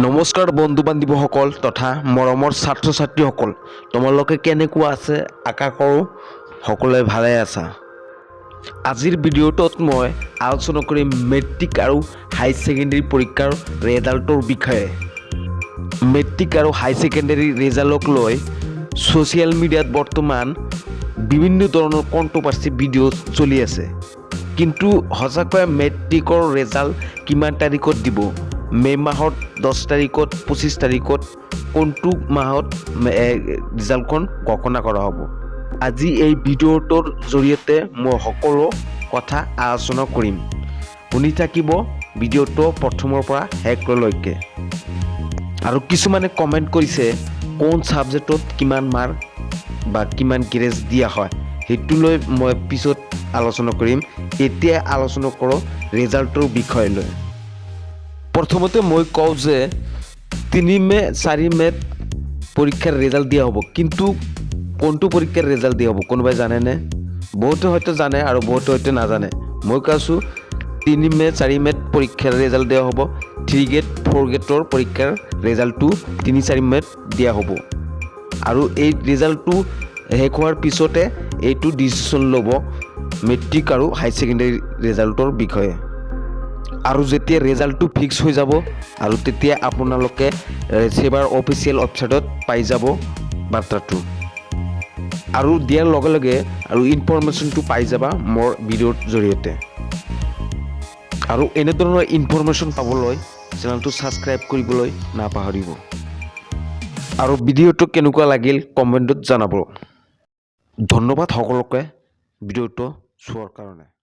নমস্কাৰ বন্ধু বান্ধৱীসকল তথা মৰমৰ ছাত্ৰ ছাত্ৰীসকল, তোমালোকে কেনেকুৱা আছে? আশা কৰোঁ সকলোৱে ভালে আছা। আজিৰ ভিডিঅ'টোত মই আলোচনা কৰিম মেট্ৰিক আৰু হাই ছেকেণ্ডেৰী পৰীক্ষাৰ ৰেজাল্টৰ বিষয়ে। মেট্ৰিক আৰু হাই ছেকেণ্ডেৰী ৰেজাল্টক লৈ ছ'চিয়েল মিডিয়াত বৰ্তমান বিভিন্ন ধৰণৰ কণ্ট্ৰভাৰ্চি ভিডিঅ' চলি আছে। কিন্তু সঁচাকৈ মেট্ৰিকৰ ৰেজাল্ট কিমান তাৰিখত দিব? মে' মাহত 10 তাৰিখত, 25 তাৰিখত, কোনটো মাহত ৰিজাল্টখন ঘোষণা কৰা হ'ব? আজি এই ভিডিঅ'টোৰ জৰিয়তে মই সকলো কথা আলোচনা কৰিম। শুনি থাকিব ভিডিঅ'টো প্ৰথমৰ পৰা শেষলৈকে। আৰু কিছুমানে কমেণ্ট কৰিছে, কোন ছাবজেক্টত কিমান মাৰ্ক বা কিমান গ্ৰেড দিয়া হয়, সেইটো লৈ মই পিছত আলোচনা কৰিম। এতিয়া আলোচনা কৰোঁ ৰেজাল্টৰ বিষয় লৈ। প্ৰথমতে মই কওঁ যে 3 মে', 4 মে'ত পৰীক্ষাৰ ৰেজাল্ট দিয়া হ'ব। কিন্তু কোনটো পৰীক্ষাৰ ৰেজাল্ট দিয়া হ'ব, কোনোবাই জানেনে? বহুতে হয়তো জানে আৰু বহুতে হয়তো নাজানে। মই কৈছোঁ, 3 মে', 4 মে'ত পৰীক্ষাৰ ৰেজাল্ট দিয়া হ'ব। থ্ৰী গ্ৰেড, ফ'ৰ গ্ৰেডৰ পৰীক্ষাৰ ৰেজাল্টটো 3, 4 মে'ত দিয়া হ'ব। আৰু এই ৰেজাল্টটো শেষ হোৱাৰ পিছতে এইটো ডিচিশ্যন ল'ব মেট্ৰিক আৰু হাই ছেকেণ্ডেৰী ৰেজাল্টৰ বিষয়ে। আৰু যেতিয়া ৰেজাল্টটো ফিক্স হৈ যাব আৰু তেতিয়া আপোনালোকে ছেবাৰ অফিচিয়েল ৱেবছাইটত পাই যাব বাৰ্তাটো। আৰু দিয়াৰ লগে লগে আৰু ইনফৰমেশ্যনটো পাই যাবা মোৰ ভিডিঅ'ৰ জৰিয়তে। আৰু এনেধৰণৰ ইনফৰমেশ্যন পাবলৈ চেনেলটো ছাবস্ক্ৰাইব কৰিবলৈ নাপাহৰিব। আৰু ভিডিঅ'টো কেনেকুৱা লাগিল কমেণ্টত জনাব। ধন্যবাদ সকলোকে ভিডিঅ'টো চোৱাৰ কাৰণে।